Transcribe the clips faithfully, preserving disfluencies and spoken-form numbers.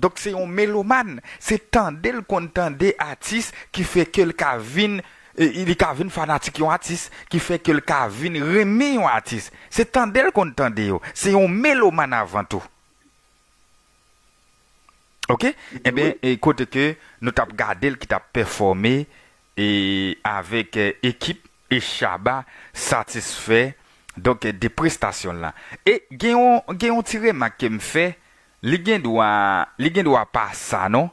Donk, se yon melomàn. Se tande l konn tande atis ki fè ke l ka vin, e, li ka vin fanatik yon atis, ki fè ke l ka vin renmen yon atis. Se tande l konn tande yo. Se yon melomàn avan tou. Oke? Ebyen, e kote ke nou t ap gade l ki t ap pèfòme, e avèk, e, ekip, e Shabba satisfè, donk, e, de prestasyon l lan. E gen yon, gen yon ti remak ke m fè, li gen dwa, li gen dwa pa sa non,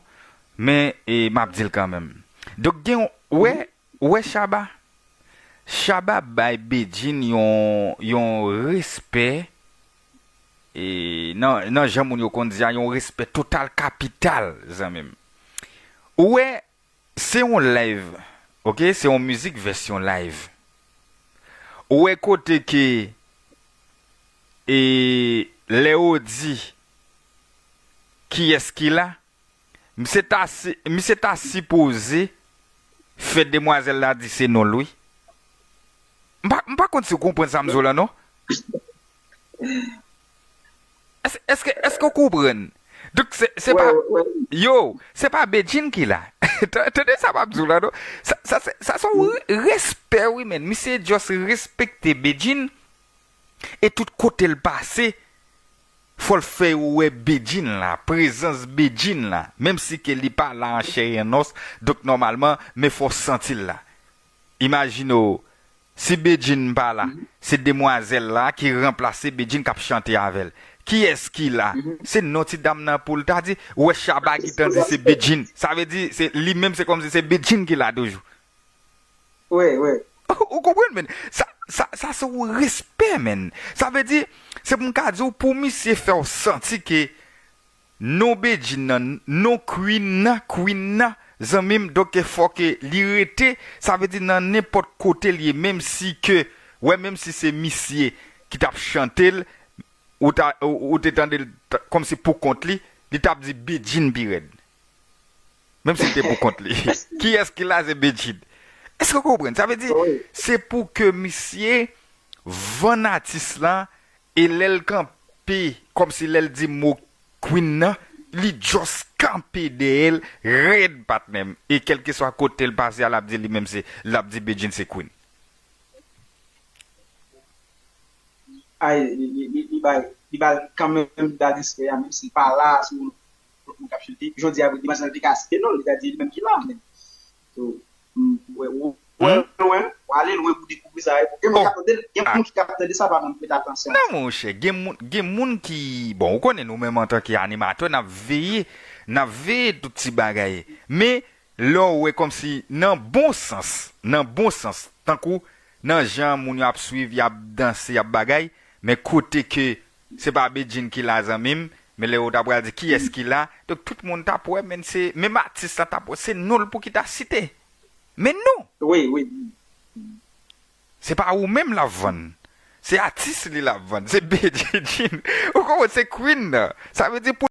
men, e, m ap di l kanmenm. Donk, gen yon, ou wè, ou wè Shabba? Shabba bay Bedjine yon, yon respè, e, nan, nan jan moun yo konn di a, yon respè total kapital, zanmi m. Ou wè, se yon live, oke? Se yon mizik vèsyon live. Ou wè kote ke, e, lè yo di kiyès ki la, misye ta si, misye ta sipoze fè demwazèl la di se non l wi. M pa, m pa konn si w konprann sa m di w la non. Èske, èske, èske w konprann? Donk, se, se pa, yo, se pa Bedjine ki la. Tande sa m ap di w la non. Sa, sa, se, sa se yon re- respè wi, men. Misye just respekte Bedjine. E tout kote l pase, fò l fè yo wè Bedjine la, prezans Bedjine la. Menm si ke li pa la an chè e an os, donk nòmalman, men fò w santi l la. Imajine w, si Bedjine pa la, se demwazèl la ki ranplase Bedjine k ap chante avè l. Kiyès ki la? Se non ti dam nan pou l ta di, ou wè Shabba gentan di se Bedjine. Sa vle di, se, li menm se kòmsi se Bedjine ki la toujou. Wi, wi. Ou konprann, men? Sa, sa, sa se yon respè, men. Sa vle di, se pou m ka di w, pou misye fè w santi ke non Bedjine nan, non Queen nan, Queen nan, zanmi m, donk fò ke li rete, sa vle di nan nenpòt kote l ye, menm si ke, wè, menm si se misye ki t ap chante l, ou ta, ou, ou te tande l t- kòmsi pou kont li, li t ap di Bedjine pi rèd. Menm si l te pou kont li. Kiyès ki la se Bedjine. Èske w konprann? Sa vle di, se pou ke misye vann atis lan, e lè l kanpe, kòmsi lè l di mo Queen nan, li just kanpe dèyè l, rèd patnè m. E kèlkeswa kote l pase a, l ap di li menm se, l ap di Bedjine se Queen. Ay, li, li, li, li bay, li bay kanmenm, li bay respè a, menm si l pa la, si yon lòt moun k ap chante. Jodi a, vre, demanzèl te ka site non l, li ta di li menm ki la, men. So, m, w, w, w, lwen, w ale lwen pou dekouvri sa. Gen moun k ap tande, gen moun ki ap tande sa, pa menm prete atansyon. Non, monchè, gen moun, gen moun ki, bon, ou konnen nou menm antanke animatè, n ap veye, n ap veye tout ti bagay. Men, lè w wè kòmsi nan bon sans, nan bon sans, tankou nan jan moun yo ap swiv, y ap danse, y ap bagay, men kote ke se pa Bedjine ki la, zanmi m, men lè yo ta pral di kiyès ki la, donk tout moun t ap wè, men se, menm atis la t ap wè, se non l pou ki ta site. Men non! Wi, wi. Se pa ou menm l ap vann. Se atis li l ap vann. Se Bedjine. Ou konprann? Se Queen nan. Sa vle di pou